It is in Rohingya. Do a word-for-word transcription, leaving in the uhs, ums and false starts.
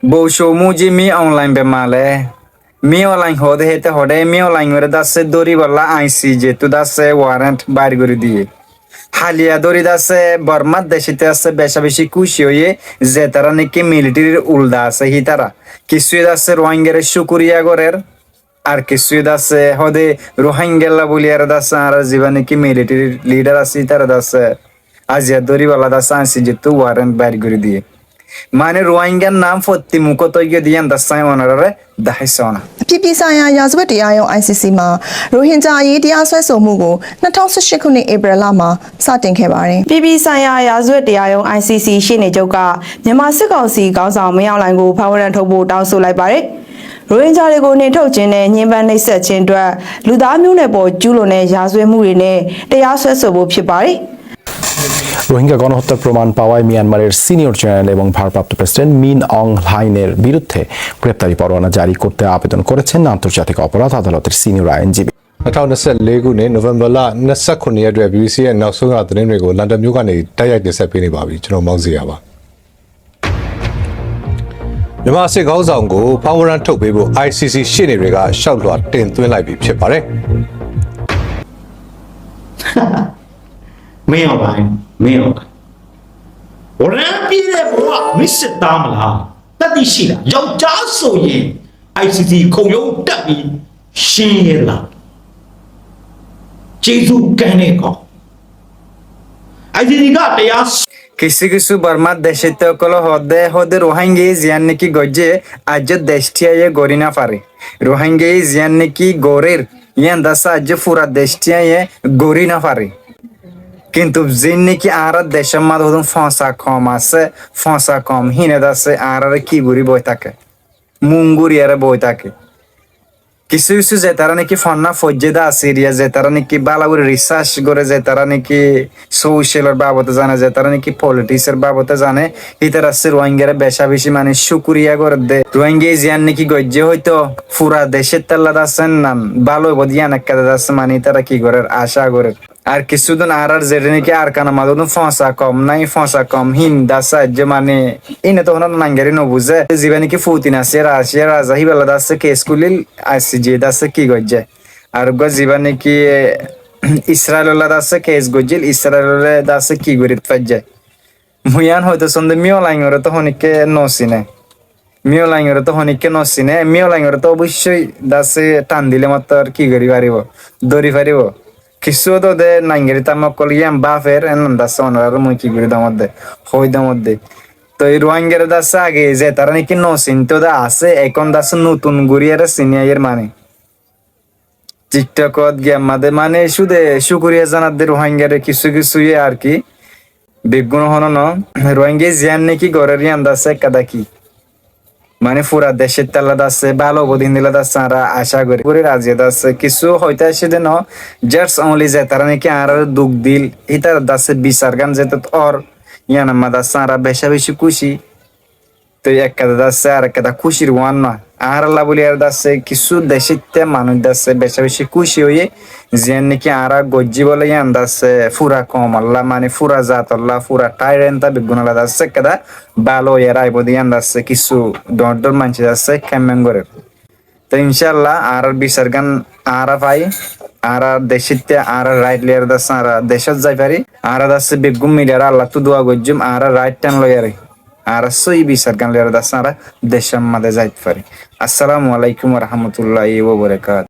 Bou Cóu Muzi Min Aung Hlaing be male, Min Aung Hlaing hoóde héte hoçé, Min Aung Hlaing ore dase dóribolla ICJ ttú dase warrant bair gorí diyé. Háliya dóri dase Bormár decótte dase becá-becí kúci óiye, ze tará néki militerir ulda asé hítara. Kissúye dase Ruáingare cúkuriya gorér, ar kissúye dase hóde Ruáingalla bóli ar dase añárar zibá néki militerir lidar asé hítara dase aziya dóribolla dase ICJ ttú warrant bair gorí diyé. Mane Ruáingar nam fottí mukót óigiyé de yían dase aññí onoráre deháiyi soóna. အပြည်ပြည်ဆိုင်ရာရာဇဝတ်တရားရုံး ICC မှာ ရိုဟင်ဂျာအရေးတရားစွဲဆိုမှုကို နှစ်ထောင်ဆယ့်ရှစ်ခုနှစ် ဧပြီလမှာ စတင်ခဲ့ပါတယ်။ ပြည်ပြည်ဆိုင်ရာရာဇဝတ်တရားရုံး ICC ရှေ့နေချုပ်က မြန်မာစစ်ကောင်စီခေါင်းဆောင် မင်းအောင်လှိုင်ကို ဖမ်းဝရမ်းထုတ်ဖို့ တောင်းဆိုလိုက်ပါတယ်။ ရိုဟင်ဂျာတွေကို နှင်ထုတ်ခြင်းနဲ့ ညှဉ်းပန်းနှိပ်စက်ခြင်းအတွက် လူသားမျိုးနွယ်ပေါ်ကျူးလွန်တဲ့ ရာဇဝတ်မှုတွေနဲ့ တရားစွဲဆိုဖို့ ဖြစ်ပါတယ်။ রোহিঙ্গা গণহত্যার প্রমাণ পাওয়ায় মিয়ানমারের senior general এবং ভারপ্রাপ্ত প্রেসিডেন্ট মিন অং হ্লাইনের বিরুদ্ধে গ্রেপ্তারি পরোয়ানা জারি করতে আবেদন করেছেন আন্তর্জাতিক অপরাধ আদালতের সিনিয়র আইনজীবী। နှစ်ထောင်နှစ်ဆယ့်လေးခုနှစ် နိုဝင်ဘာလ နှစ်ဆယ့်ခုနှစ်ရက်အတွက် BBC ရဲ့နောက်ဆုံးရသတင်းတွေကို လန်ဒန်မြို့ကနေ တိုက်ရိုက်တင်ဆက်ပေးနေပါပြီ။ ကျွန်တော် မောင်ဇေယျပါ။ မြန်မာစစ်ခေါင်းဆောင်ကို ဖမ်းဝရမ်းထုတ်ပေးဖို့ ICC ရှေ့နေတွေက လျှောက်လွှာတင်သွင်းလိုက်ပြီ ဖြစ်ပါတယ်။ မင်းအောင်လှိုင်၊ မင်းအောင်လှိုင်၊ ဝရမ်းပေးတဲ့ဘဝ မင်းစစ်သားမလား။ သတိရှိလား။ ယောက်ျားဆိုရင် ICC ခုံရုံးတက်ပြီး ရှင်းရဲလား။ ကျေးဇူးကန်းတဲ့ကောင်။ ICC ကတရားစွဲ Kissú kissú Bormár decótte ókkole hoódde, hóde Ruáingaye ziyán néki goijjé, aijjó dec thíyaye gorí nofaré. Ruáingaye ziyán néki gorér, yían dase aijjó fura dec thíyaye gorí nofaré. Kintu ziín néki añárar decór mazé hodún fóñsa koum asé, fóñsa koum híine dase añáráre ki gorí boi táke? Mún gúriyaré boi táke. Kissú kissú ze tará néki fonná foijjé de asé eriya, ze tará néki bála gorí risác goré, ze tará néki sócalor babote zane, ze tará néki politiksor babote zane, hítara asé Ruáingare becá-becí mane cúkuriya gorédde. Ruáingaye ziyán néki goijjé hoito fura decóttalla dase nan bála óibo de yían ekkán dase mane ítara ki gorér, acá gorér. Ar kissúdin añárar zeçé néki Arkanor mazé hodún fóñsa koum nái, fóñsa koum híin dase aijjó mane, híine to honó nangeri nobuzé. Zibá néki Putin asé, Raciar raza, híballa dase kes kulíl, ICJ dase ki goijjé. Ar uggúa zibá néki, e, Israelolla dase kes goijjíl, Israelore dase ki gorí faijjé. Mui yían hoito sónde Min Aung Hlaingore to honíkka nosine. Min Aung Hlaingore to honíkka nosine. Min Aung Hlaingore to oboiccói dase than dile mattor ki gorí faribó, dóri faribó. Kissú ódode nangeri tamma ókkol yían báfer, en dase onoráre mui ki gorí domodde, hoi domodde. Toi Ruáingare dase age ze tará néki nosinto de asé, ekón dase notun gorí ere sini aiyér mane. TikTokot giyamma de mane cúde cúkuriya zanadde Ruáingare kissú kissúye ar ki. Beggún honó no, Ruáingaye ziyán néki gorér yían dase ekká daki. Mane fura decóttalla dase bála óibo de híndilla dase añára acá gorí. Gorí raziya dase kissú hoito aiccé de no, just only ze tará néki añáráre duk dil, hítara dase bisargán zetot ór, yíanor mazé dase añára becá-becí kúci. Toi ekká de dase ar ekká de kúcir uán no. Añáralla bóli ar dase kissú decótte manúic dase becá-becí kúci óiye, ziyán néki añára goijjí bóle yían dase fura koumolla, mane fura zatolla, fura tyrant beggúnolla dase ekká de bála óiye aibó de yían dase kissú dhoóñr dhoóñr maincé dase kemmen gorér. Te incálla añárar bisargán añára fai, añára decótte añára right loiyaré dase añára decót zai fari, añára dase beggún miliyaré Allattú dua goijjúm añára right tán loiyaré, añára sóiyi bisargán loiyaré dase añára decót mazé zai fari. Assalamu alaikum wa rahmatullahi wa barakatuhu.